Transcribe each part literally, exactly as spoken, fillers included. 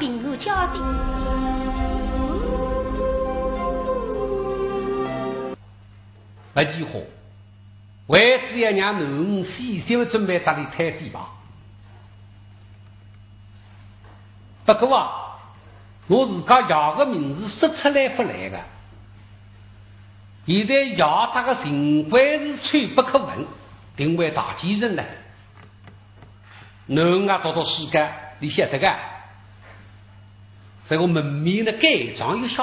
情愿交心。勿几化，为仔要让囡儿死，先准备搭俚摊底牌。不过啊，我自家爷个名字说出来勿来个，现在爷搭个情关是臭不可闻，定为大奸人了。 囡儿啊，读读书个，俚晓得个。搿个门面呢，改装一下。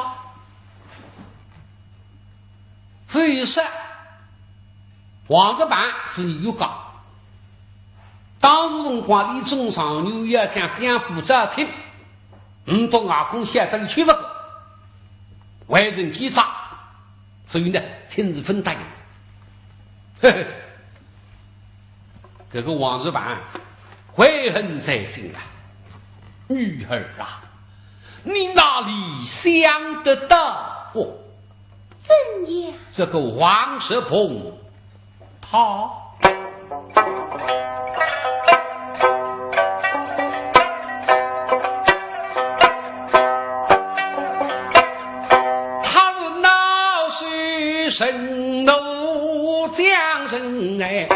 至于说，王石盘是女家，当时辰光，俚中状元要想相府招亲， 唔笃外公晓得俚去勿过，为人奸诈，所以呢，亲自勿答应。嘿嘿，搿个王石盘悔恨在心啊。女儿啊，你哪里想得到哦？怎样？这个王石盘 他。他是恼羞成怒将人哎，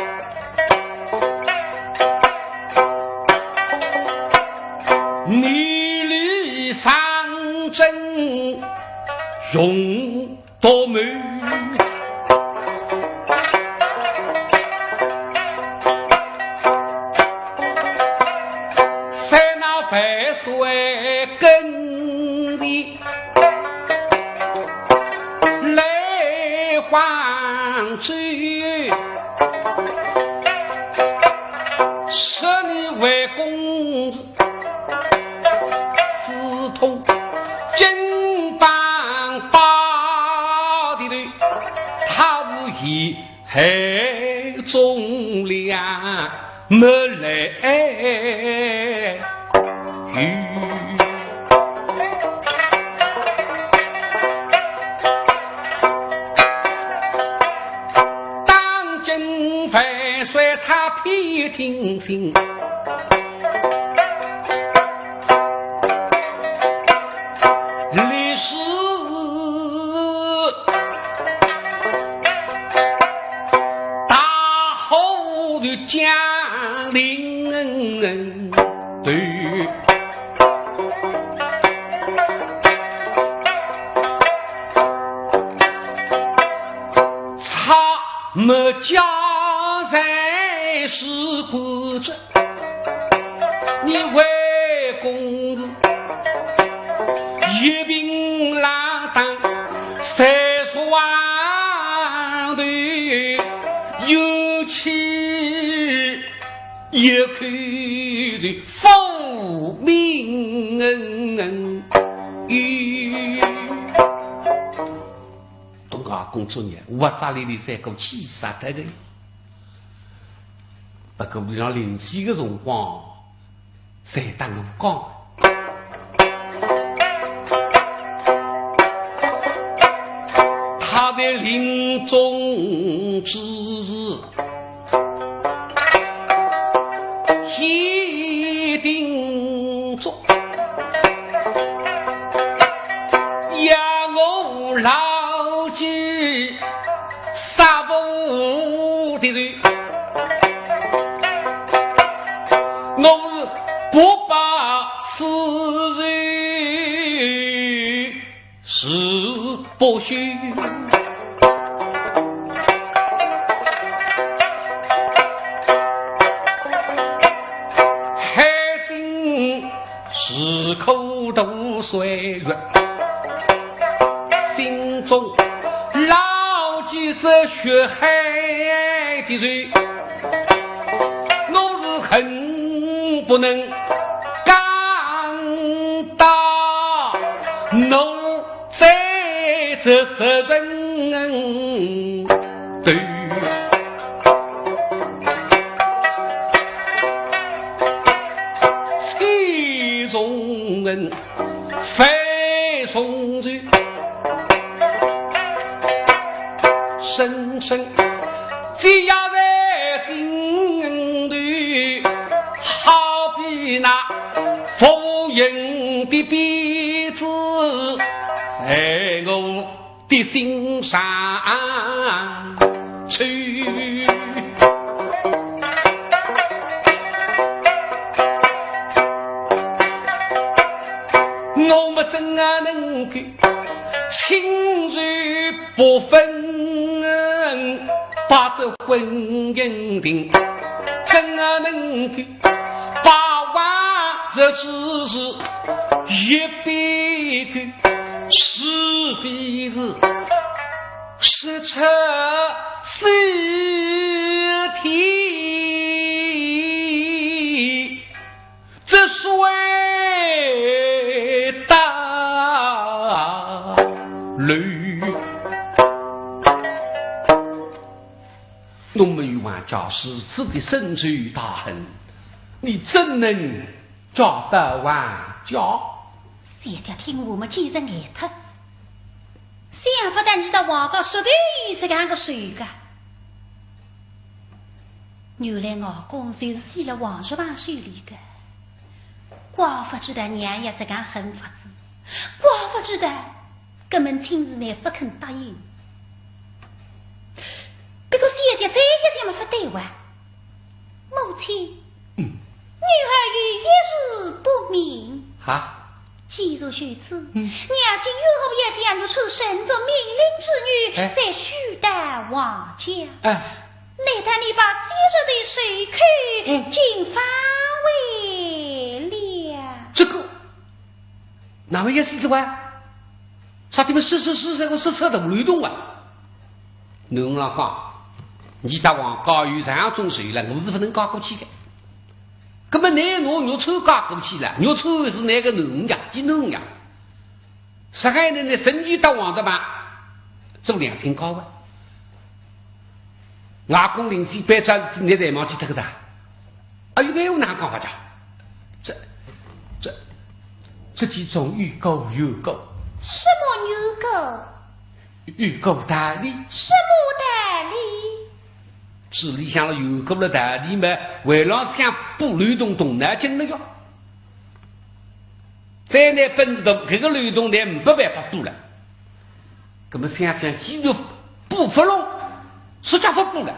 你力上阵用 多谋。三那万岁跟前来还嘴，说你为公子 私通金邦八地头，他是以害忠良没来由。当今万岁他偏听信， 历史大好的将领对，他们家在是骨折。 你为公子一柄拉当，在床头有气一口就否命。东家公作孽，我扎里里三个气杀脱个。 不过让临死个辰光，侪搭我讲。他在临终之时，一定做，要我牢记 杀父的仇，我是不报此仇誓不休。海心 是苦毒岁月，心中牢记这血海的仇，我是恨不能赶到奴 在这十人头，其中人非从仇，深深积压在心头，好比那浮云的的心上去。我们怎样能够亲如不分，把这婚姻定？怎样能够把话这只是一边的是非是？ 是出是题，这是为大律。我们有王家如此的深仇大恨，你怎能 嫁到王家？小姐听我们几人言出，想不到你到王家说的是这样个事个。原来外公就是死了王叔房手里个，怪不知道娘也这样恨法子，怪不知道 搿门亲事呢不肯答应。不过小姐再一想嘛，不对哇，母亲，嗯。女儿有一事不明。啊？既如此，嗯。娘亲为何要将玉钏认作明灵之女，哎。再许到王家？哎。难道你把昔日的仇口，嗯。竟反悔了？这个，哪么意思哇？ 啥地方是是是是个是车都不流动啊？囡儿讲，你到王家有这样种事了，我是不能嫁过去的。那么你拿玉钏嫁过去了，玉钏是那个囡儿呀，金囡儿呀。实在呢，你身体到王的嘛，做良心高啊。外公临死别转，你再忘记这个的。 哎呦，搿我哪讲法讲？这、这、这其中有个有个。什么有个？有个道理。什么道理？这里向了有个的道理嘛，为了想补漏洞动脑筋了哟。再拿本事动，搿个漏洞呢，没办法补了。那么想想，既然补不拢，实在不补了。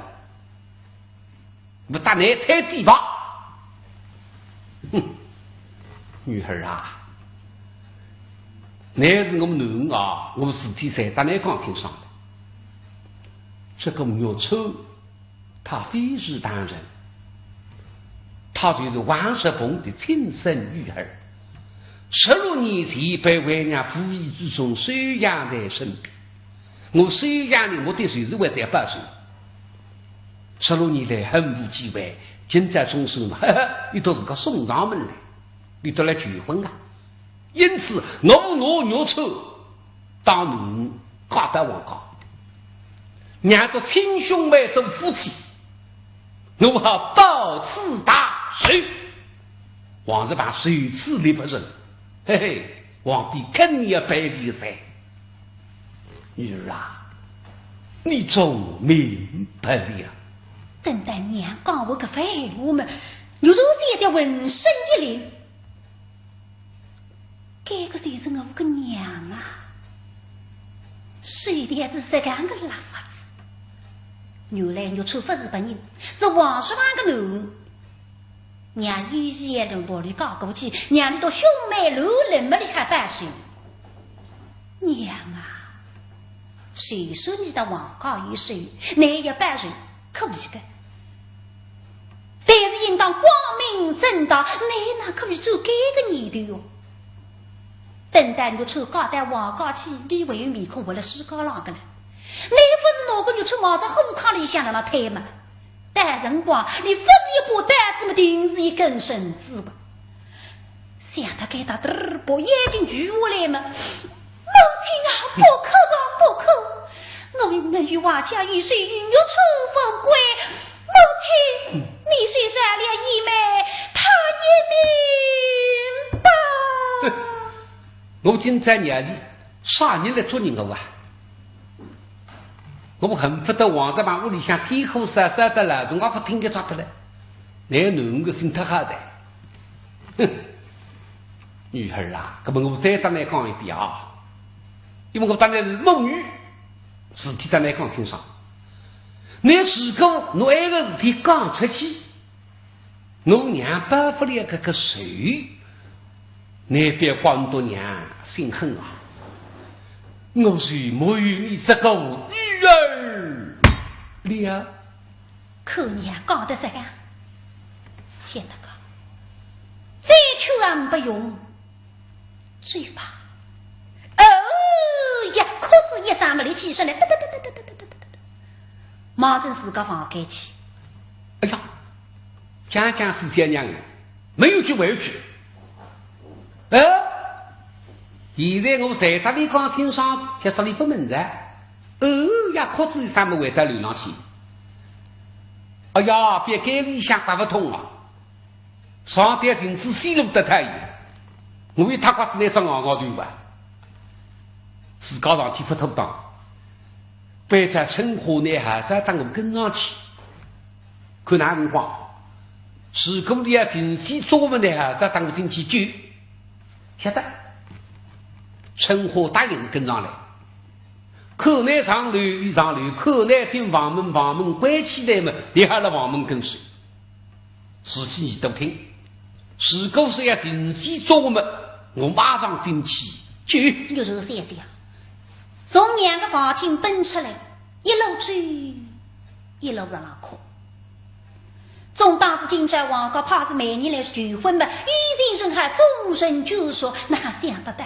我打你太低吧。哼，女儿啊，你是我囡儿啊，我事体侪搭你讲清爽了。这个玉钏，她非是旁人，她就是王叔房的亲生女儿。十六年前被为娘无意之中收养在身边。 我收养你，我对谁是会再报仇。十六年来很无机会，今朝总算嘛，呵呵，伊倒是个送上门来，伊倒来求婚啊。因此，我拿玉钏当面告到王家，让得亲兄妹做夫妻，我好报此大仇。王叔房受此礼不成，嘿嘿， 皇帝肯定要赔礼哉。女儿啊，你总明白了。等到娘讲我搿番闲话嘛，玉钏小姐浑身一凛。搿个就是我个娘啊，手段是实梗个辣法子。原来玉钏勿是别人，是王叔房个囡儿。 娘有意要同婆里讲过去，让俚笃兄妹两人么里还报仇。娘啊，虽说你搭王家有仇，你也报仇可以个，但是应当光明正大，你哪可以做搿个念头哟？等到玉钏嫁到王家去，你还有面孔活辣世界浪个了？你勿是拿个玉钏望仔火炕里向辣辣推吗？ 到辰光，你勿是一把刀子么，定是一根绳子吧？想到该搭，嘚儿，把眼睛举下来嘛。母亲啊，不可啊，不可！我与你与王家有仇，与玉钏无关。母亲，你虽杀了义妹，她也明白。我今朝夜里啥人来捉人个哇？ 我恨不得王叔房屋里向天火烧烧得了，总也勿听见着得了。乃囡儿个心太好哉。哼，女儿啊，搿么我再搭你讲一遍啊，因为我当然是母女事体搭倷讲清爽。倷如果拿埃个事体讲出去，我娘报勿了搿个仇，倷覅怪倷娘心狠啊！我是没有你这个女儿了。可娘讲得实梗，晓得个，再劝也没用。 走吧。哦呀，哭仔一声么立起身来，哒哒哒哒哒哒哒哒哒哒，望准自家房间去。哎呀，讲讲是小娘，没有句回去。呃，现在我在搭倷讲清爽，叫啥倷勿明白。哦呀，哭仔一声么回到楼浪去。哎呀，覅该里向打勿通啊。 上条裙子线路得脱伊，我一塌刮子拿只外外头吧，自家上去勿妥当，反正春花拿还是要搭我跟上去，看哪能讲。如果伊要停止做么呢，还是要搭我进去救，晓得？春花答应跟上来，看倷上楼，伊上楼，看倷进房门，房门关起来么，伊还辣房门跟首。 事体倷笃听，如果是要停止做么，我马上进去救。玉兰想想，从娘个房厅奔出来，一路追，一路辣浪哭。总当是今朝王家派仔媒人来求婚么，一定是还众人救说，哪想得到？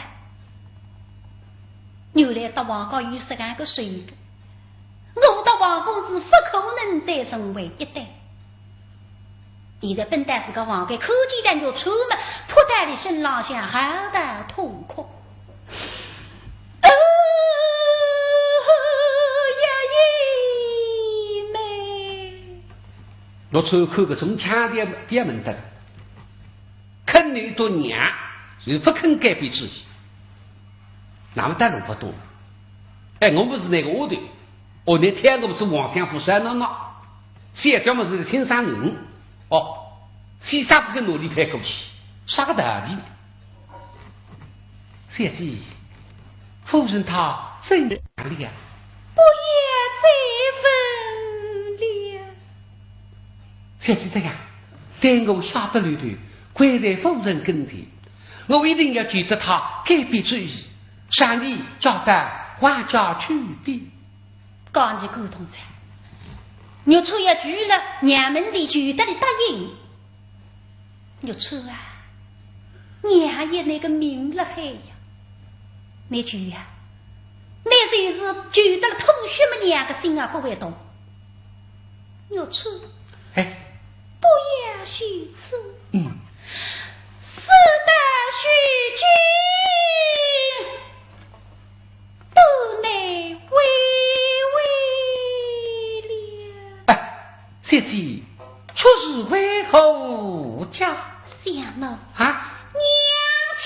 原来搭王家有实梗个仇个，我搭王公子勿可能再成为一对。 现在奔到自家房间，看见仔玉兰么，扑到伊身浪向，嚎啕痛哭。哦呀，姨妹！玉兰看搿种腔调，覅问得，肯倷笃娘，又勿肯改变主意。 那么大路勿懂。哎，我勿是倷个丫头，哦，倷挑我做王相府啥闹闹，小姐么是亲生囡，哦，先生勿肯拿俚配过去，啥个道理？小姐，夫人她怎样了？不要再问了。 小姐这样，待我下得楼头，跪在夫人跟前，我一定要求得她改变主意，让你嫁到王家去的。讲起古董哉，玉兰要求了，娘门前求得俚答应。玉兰啊，娘有倷个命辣海呀，倷求呀，倷就是求得痛血么，娘个心也勿会痛。 玉兰，哎，不要如此。嗯。事到如今，都难为为了。哎，小姐，却是为何家？想呢？啊？娘亲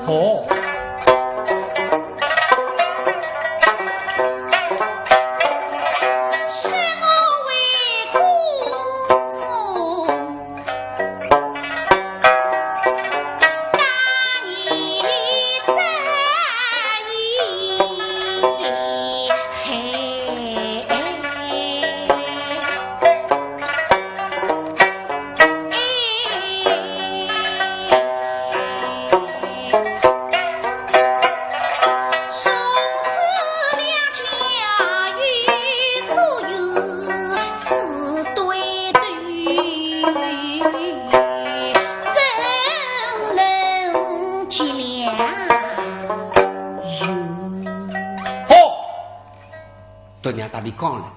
哦。好，都让搭俚讲了，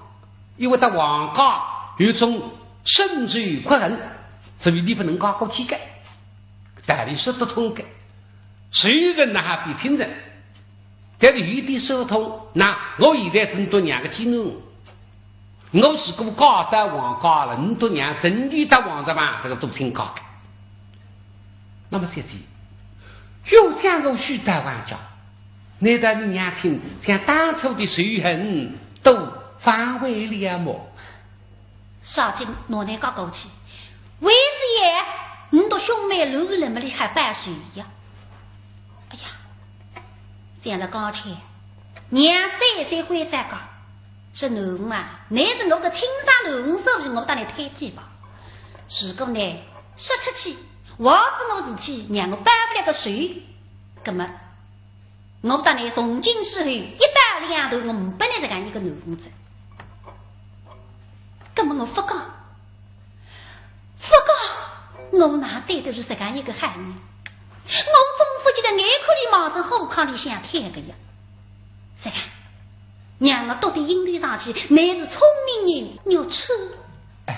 因为搭王家有种深仇阔恨，所以你不能讲过去个，道理说得通个。仇人哪哈比亲人，但是有一点说不通，那我现在真做娘个亲人，我是个高大王家了，你都娘神女大王的嘛，这个都亲家个。那么小姐，又讲我许大王家，难道你娘亲将当初的仇恨都反悔了么？啥人拿你讲过去？为是也，你都兄妹两个人么里还办事呀？哎呀，现在讲起，娘再再回再讲，这囡啊，乃是我个亲生囡，所以我当然推举吧。如果呢，说出去，忘记我事体，让我报不了个仇，那么 我搭倷从今之后一刀两断，我勿拨倷实梗一个囡儿哉。搿么我勿讲，勿讲，我哪对得住实梗一个好人？我总勿见得眼眶里冒着火炕里向跳个呀。实梗，让我笃笃应对上去，倷是聪明人，玉春。 哎。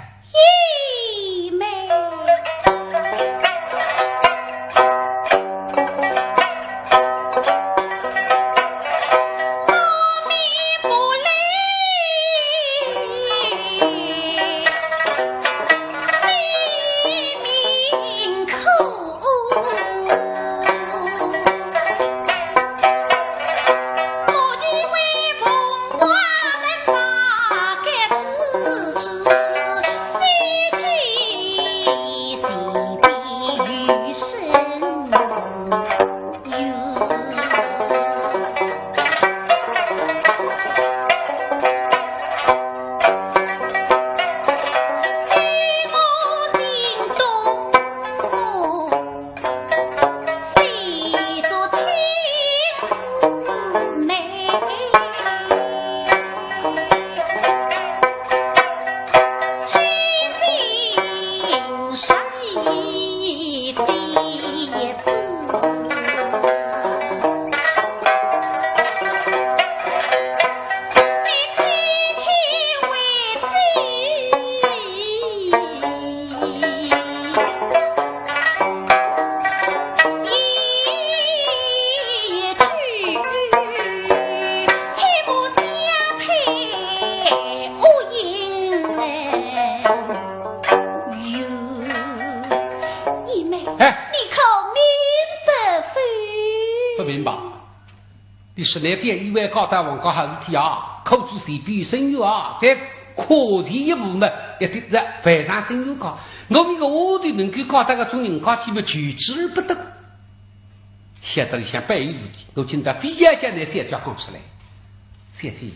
哎。你可明白否？不明白。 你说倷覅以为高大王家好事体啊，可知前边有深冤啊，再跨前一步嘛，一定是犯上深冤家。我们个下头能够搞到搿种人家去嘛，求之而不得。晓得倷想办事体，我今朝非要叫倷小姐讲出来。小姐，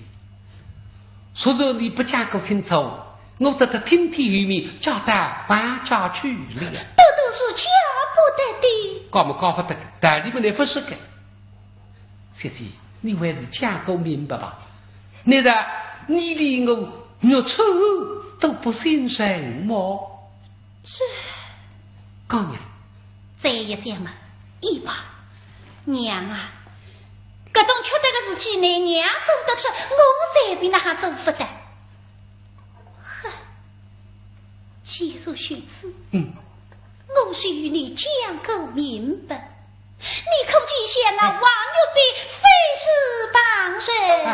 说是你不讲个清楚，我只得听天由命，嫁到王家去了。都都是嫁不得的。讲么讲不得，道理么倷不说个。 小姐，你还是讲个明白吧。难道你连我玉春都不信任么？这……讲呀。这一讲嘛，也罢。娘啊，搿种缺德个事体，倷娘做得出，我随便哪哈做勿得。哼，既然如此，嗯。 我是与你讲个明白，你可知晓那王玉匕非是旁人。啊。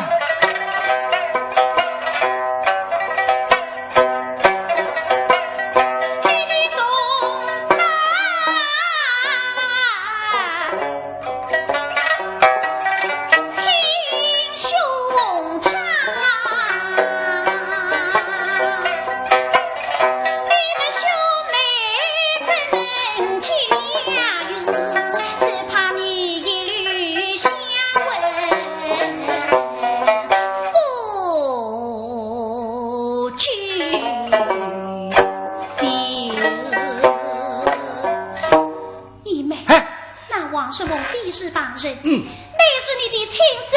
姨妹，哎。那王叔父非是旁人，嗯。乃是你的亲生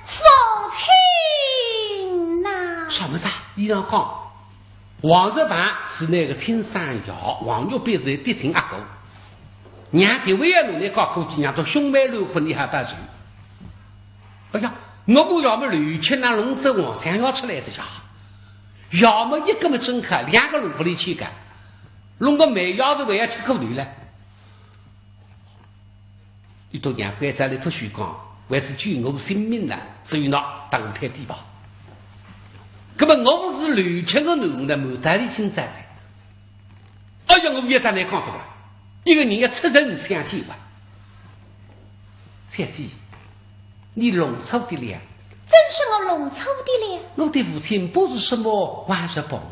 父亲呐。什么事？倷讲，王叔父是倷个亲生爷，王玉匕是嫡亲阿哥。娘个为要弄倷搞过继，让到兄妹两个人还搭手。哎呀，我们要么乱七八糟弄出王相爷出来哉呀。爷么一个么真好，两个弄勿来去个，弄个慢爷头还要吃苦头了。伊笃娘关照俚勿许讲，为仔救我性命呢，所以呢，搭我退点吧。那么我是刘卿个囡儿呢，没道理请罪的。哎呀，我也搭倷讲这个，一个人要出人相见吧。小姐，你弄错的了。怎是我弄错的了？我的父亲不是什么王叔伯，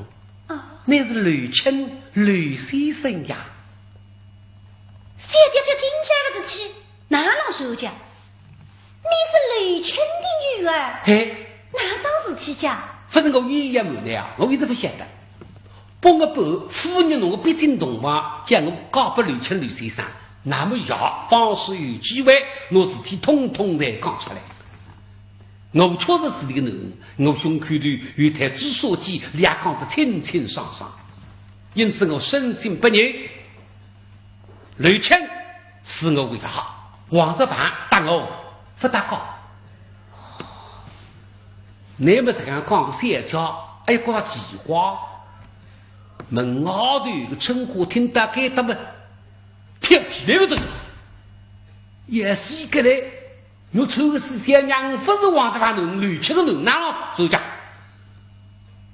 啊，乃是刘卿刘先生呀。小姐，这今朝的事体，哪能说讲？你是刘卿的女儿？嘿。哪桩事体讲？反正我一样没的呀，我一直不晓得。帮我把夫人弄个必定同房，叫我嫁拨刘卿刘先生，那么爷方是有机会，拿事体统统侪讲出来。我确实是这个人，我胸口头有台紫砂剑，也讲得清清爽爽，因此我深信不疑。刘卿是我为的好，王叔伯搭我不搭界。那么这样讲个小姐，哎，觉着奇怪。门外头有个春花听到该搭么，跳起来个人，也是个嘞。玉春个四小娘勿是王叔伯囡，刘卿个囡，哪能说讲？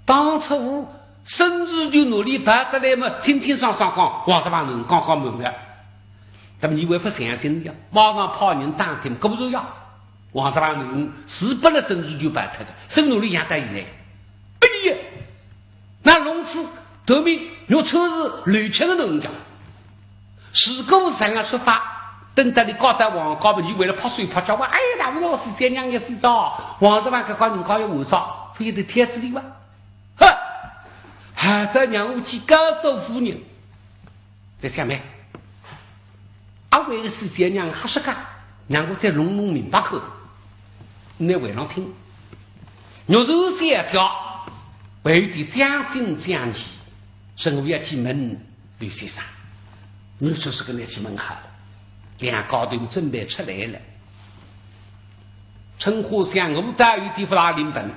当初孙子就拿俚抱得来么，清清爽爽讲，王叔伯囡刚刚满月。那么你还勿相信呀？马上派人打听，果然呀，王叔伯囡是拨勒孙子就抱脱的，孙子哪里养得起来？哎呀，那弄仔头面玉春是刘卿个囡讲。如果是这样说法，等到你告到王家么，你为了拍手拍脚，哇，哎呀，那我是四小娘也是早，王叔伯搿个人家要下早，勿也得天子的哇？哼，还是让我去告诉夫人。在下面，阿为个四小娘瞎说个，让我再弄弄明白看。你回上听，玉春小姐，为的将信将疑，所以我要去问刘先生。玉春是跟你去问好了，两家头准备出来了。春花想，我倒有点勿大灵本，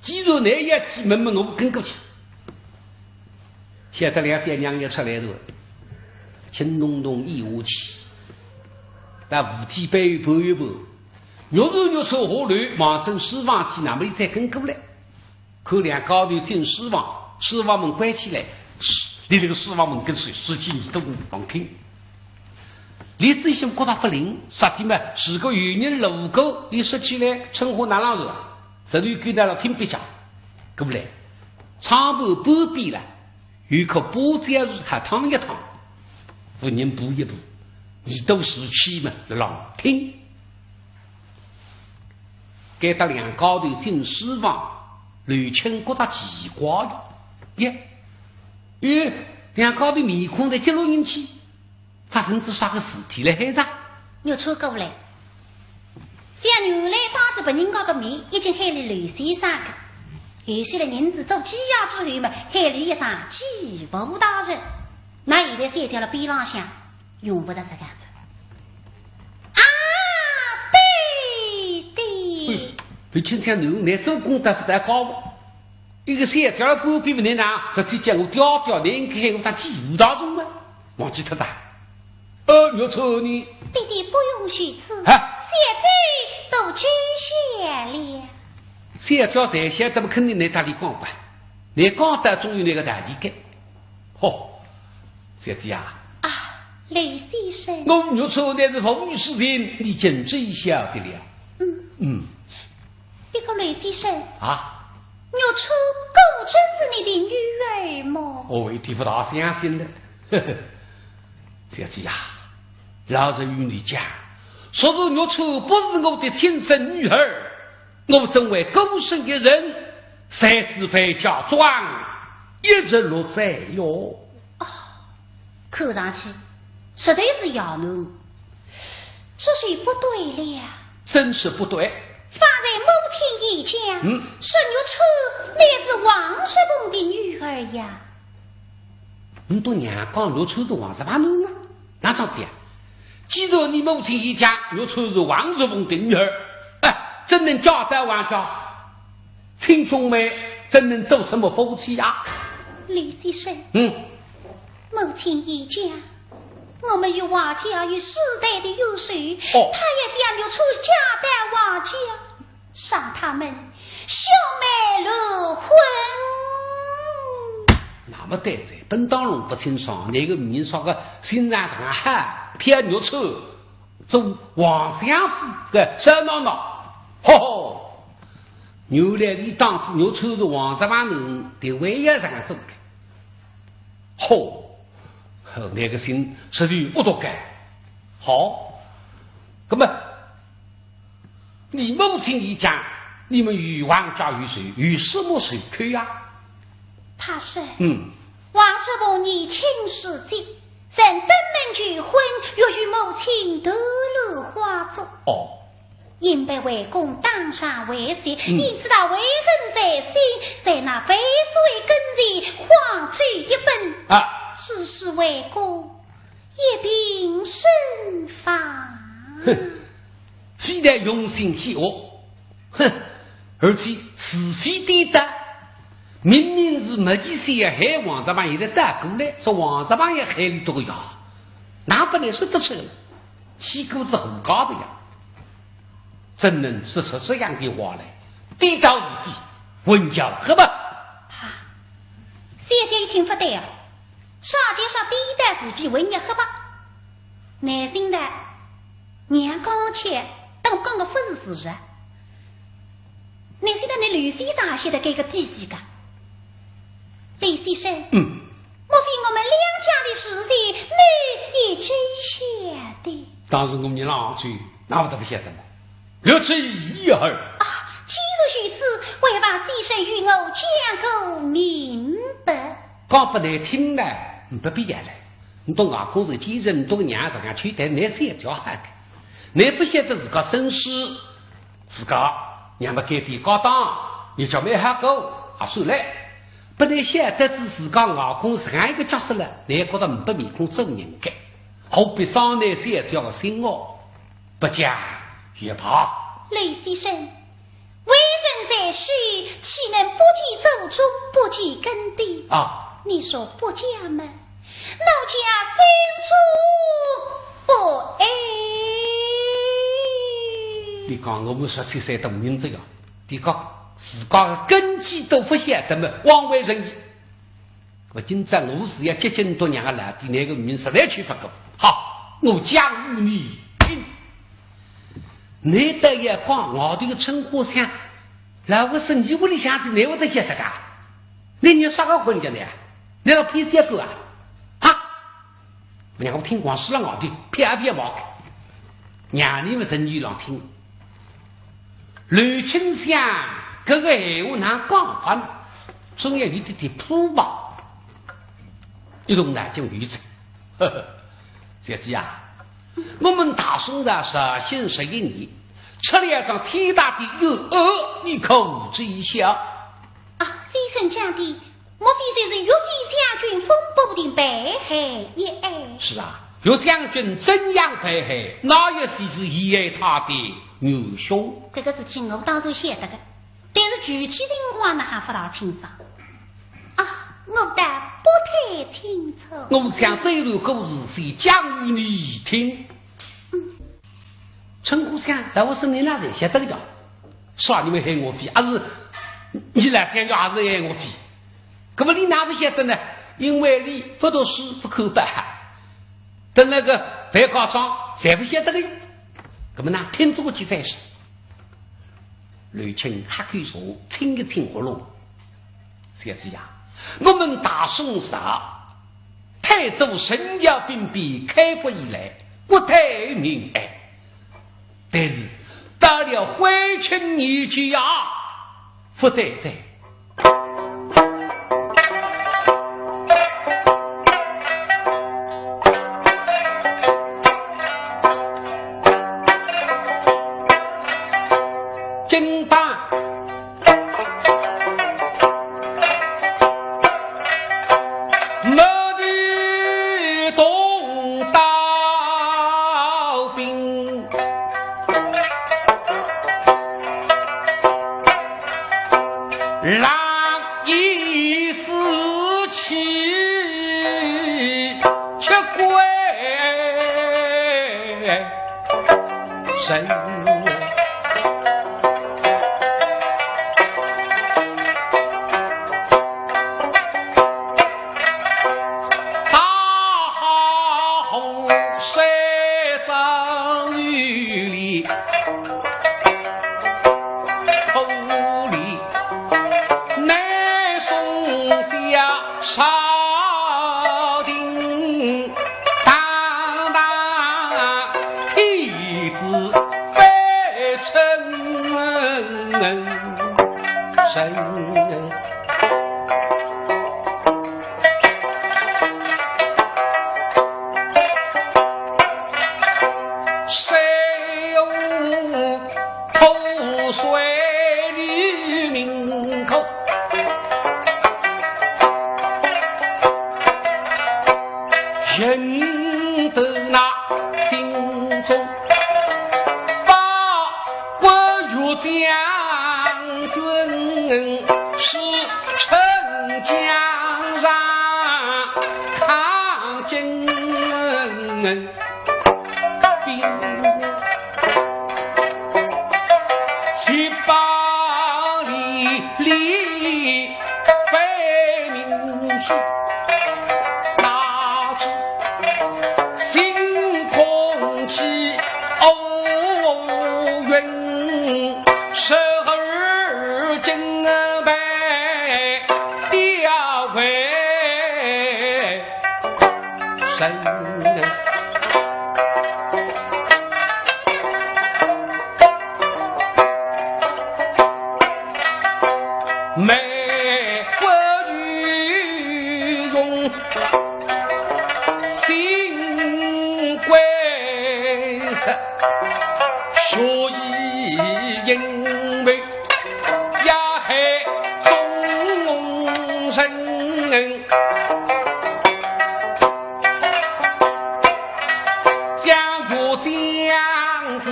既然你要去问么，我跟过去。晓得两小娘要出来了，轻咚咚一下去，到扶梯背后盘一盘，玉春玉春下来，望准书房去，那么伊再跟过来。看两家头进书房，书房门关起来，立辣个书房门跟首，竖起耳朵望听。俚只想觉着勿灵，啥体嘛，如果有人路过，伊说起来，春花哪能是？实头跟到了听壁脚，过来，窗户半边了，有棵芭蕉树，还趟一趟，夫人步一步，耳朵竖起嘛，浪听。 该搭两家头进书房，刘卿觉着奇怪的，耶，咦，两家头面孔侪接落人去，发生仔啥个事体了海着？玉春过来，想原来当着别人家个面已经喊俚刘先生个，有些了人是做鸡鸭之后嘛，喊俚一声鸡婆大人，那现在小姐辣边浪向， 用勿着这样子。啊，对对。哎，刘卿想，侬拿做官得勿得高？一个小小官比勿能拿，实际叫我调调，侬应该喊我当几无大众啊，忘记脱哉。呃，玉春呢？爹爹不用谢辞，啊？小姐都知晓了。小姐在下，怎么肯定拿搭俚讲吧？侬讲得总有侬个道理个。 嚯，小姐啊，啊，刘先生。我玉春乃是无语之人，你竟知晓得了。嗯。嗯。这个刘先生，啊？玉春果真是你的女儿么？哦，一点勿大相信的。呵呵，小姐呀，老实与你讲，说是玉春不是我的亲生女儿， 我身为孤身一人，三次回嫁庄，一十六载哟。哦，看上去实在是要奴，这是不对了。真是不对。方才母亲已讲，嗯。说玉春乃是王叔伯的女儿呀。你笃娘讲玉春是王叔伯囡啊？ 哪桩事体啊？既然你母亲已讲玉春是王叔伯的女儿，哎，怎能嫁到王家？亲兄妹怎能做什么夫妻呀？李先生，嗯。母亲一家，我们与王家有世代的冤仇，哦。他也将玉钗嫁到王家，让他们兄妹乱婚。那么对哉，本当弄勿清爽，那个名说个新郎上海骗玉钗，做王相府个小闹闹，吼吼！原来伊当仔玉钗是王十万人的，为也这样做的。吼，那个心实在不多该。好，那么你母亲一家，你们与王家有仇，有什么仇口呀？他说，嗯。王叔父年轻时节，曾登门求婚，欲与母亲断了花烛。哦。因被为公当场威胁，嗯。因此他为人在先，在那万岁跟前，慌走一本。啊。致使为公一病身亡。哼，非但用心险恶，哼，而且是非颠倒，明明是没几岁要害王十万，现在倒过来说王十万要害俚笃个呀，那不能说得出来，气骨子火高的呀，怎能说出这样的话来？颠倒是非，混淆了吧？啊，小姐一听不对啊，啥叫啥颠倒是非，混淆了吧？难听的， 娘刚才搭我讲个勿是事实。难晓得倷刘先生也晓得搿个底细个？李先生，嗯。莫非我们两家的事情，倷也真晓得？当然我们老祖哪会得勿晓得嘛，略知一二。啊，既然如此，还望先生与我讲个明白。讲拨倷听呢，呒不必要了。 倷笃外公是奸人，倷笃娘实梗去，但倷是一条好个。倷勿晓得自家身世，自家娘么该点高档，也叫蛮好个，也算来。拨倷晓得仔自家外公是实梗一个角色了，倷觉得呒不面孔做人个，何必伤倷小姐个心哦？不讲也罢。李先生， 为人在世，岂能不计祖宗，不计根底？啊。你说不嫁么，奴家心中不安。你讲我们十七岁大人这样，你讲自家的根基都不晓得么，枉为人也。 我今朝我是要接近多年个老弟，倷个名实在去勿过。好，我讲与你听。倷倒要讲外头个春花香，老实说倷屋里向是倷会得晓得个？倷倷啥个混家呢？倷老骗小狗啊？啊？让我听光是了外头，啪啪骂。让你们人一浪听。 刘春香搿个闲话哪讲法呢？总要有点点谱吧。一动脑筋有着。呵呵，小姐啊，我们大宋朝绍兴十一年，出了一桩天大的冤案，你可知晓？啊，先生讲的 莫非就是岳飞将军风波亭被害一案？是啊，岳将军怎样被害？哪一些是陷害他的元凶？搿个事体我当然晓得个，但是具体情况哪哈勿大清爽。啊，我倒不太清楚。我想这段故事先讲与你听。嗯。 春花香，在我身边哪能晓得个呀？啥人要害岳飞，还是你来想要还是害岳飞？搿么你哪勿晓得呢？因为你勿读书，勿看报，等那个犯家长，侪勿晓得个呀。搿么呢，听仔我去再说。刘春喝口茶，清一清喉咙。小姐呀，我们大宋朝 太祖陈桥兵变开国以来，国泰民安。但是到了徽钦年间啊，勿对哉。金邦 没地动刀兵。神。大好河山庄里，土里南宋下朝廷，堂堂天子被称臣。谁有破碎的命口，人都那心中把关羽将军是城墙上看见。 兵，七八里里飞命去，那只星空起乌云，十二金牌吊回 神。梅花雨用新归色，所以因为 也害忠臣。将军将军，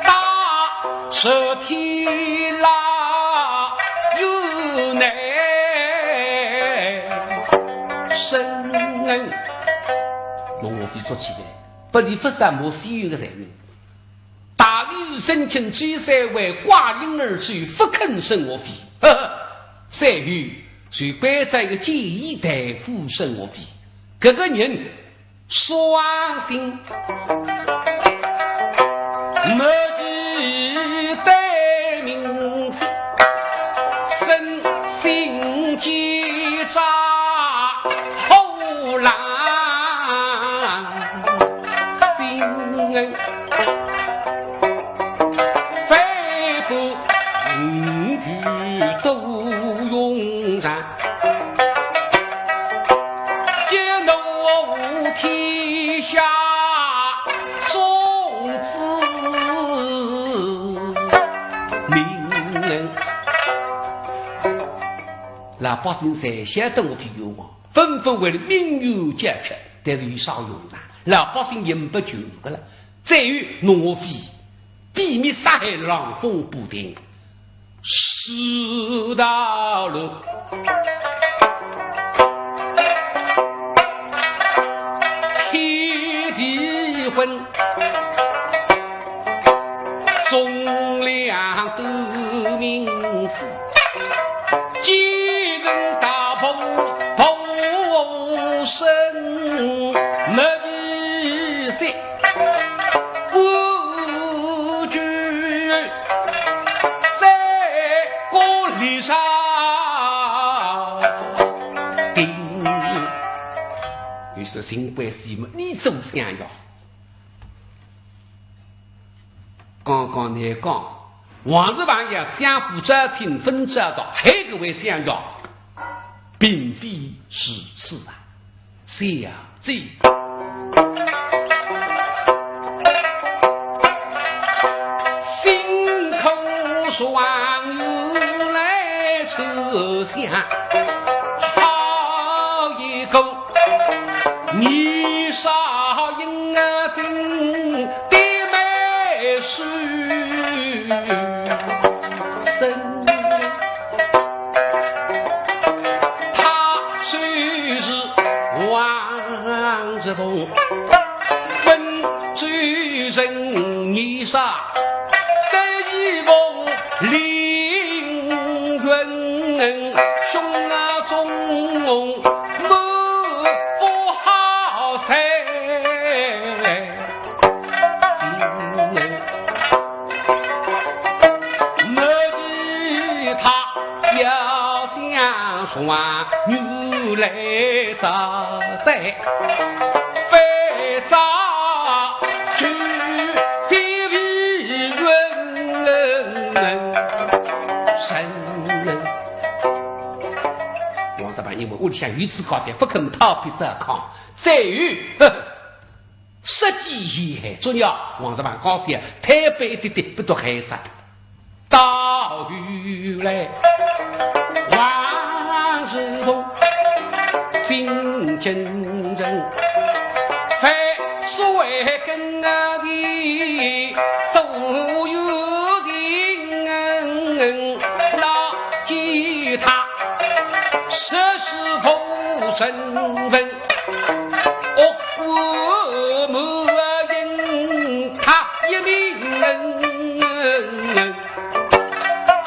大赦天老有难伸。侬我非捉起来，不离不散，我非有个罪名。 大理寺省亲周三为挂印而去，不肯伸我非。呵呵，随后就关照一个简易大夫伸我非。搿个人伤心，没有待命，身心结扎，后来 心恩，非不五句都用上，皆奴天下众子民恩。老百姓侪晓得我个冤枉，纷纷为了民怨解决，但是有啥用场？老百姓也没救个了。再有，弄我非，秘密杀害，狼狈不定，死到了天地昏。 忠良都名死，奸臣大破不生，没一息无惧，在故里上定。于是新关西门，你怎么想要？ 刚刚倷讲，王氏朋友相府招亲分招到，还搿位相爷，并非如此啊，小姐。辛苦双月来出相，好一个 年少英俊的美书生，她就是王志凤，温州人。你杀得一梦凌云，胸啊中梦满腹好才。 没比他要讲说女来遭灾，非遭去非比云人。王十八因为屋里向有自家的，不肯讨别这炕，再有，呵呵， 实际也还重要，王十八高兴，推扳一点点，不都害煞。到后来，王世充进京城，非所谓跟啊的所有人，老给他实是无身份。 恶果没因他一命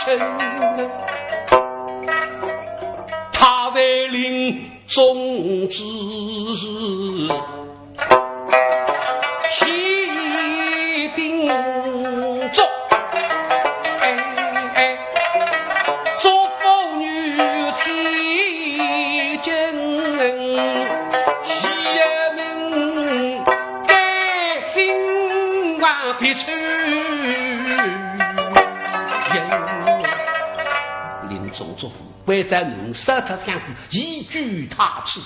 成。他在临终之时，一定做，哎，哎，祝福女千金，一命得心望的秋。临终祝福，为在能杀他相夫，一句他吃。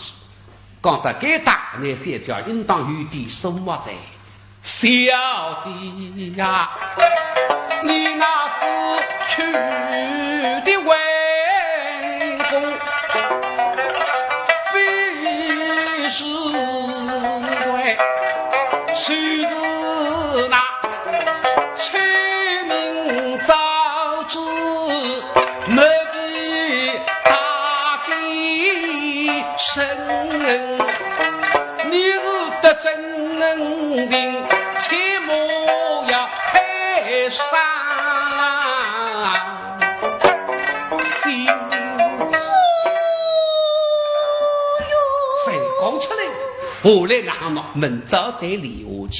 讲到该搭，那小姐应当有点数目哉。小姐呀，你那死去的外公，非是谁，就是那 清明早知没比大吉生，你是得真命，切莫要害伤心。谁讲出来？后来那么明朝再连下去。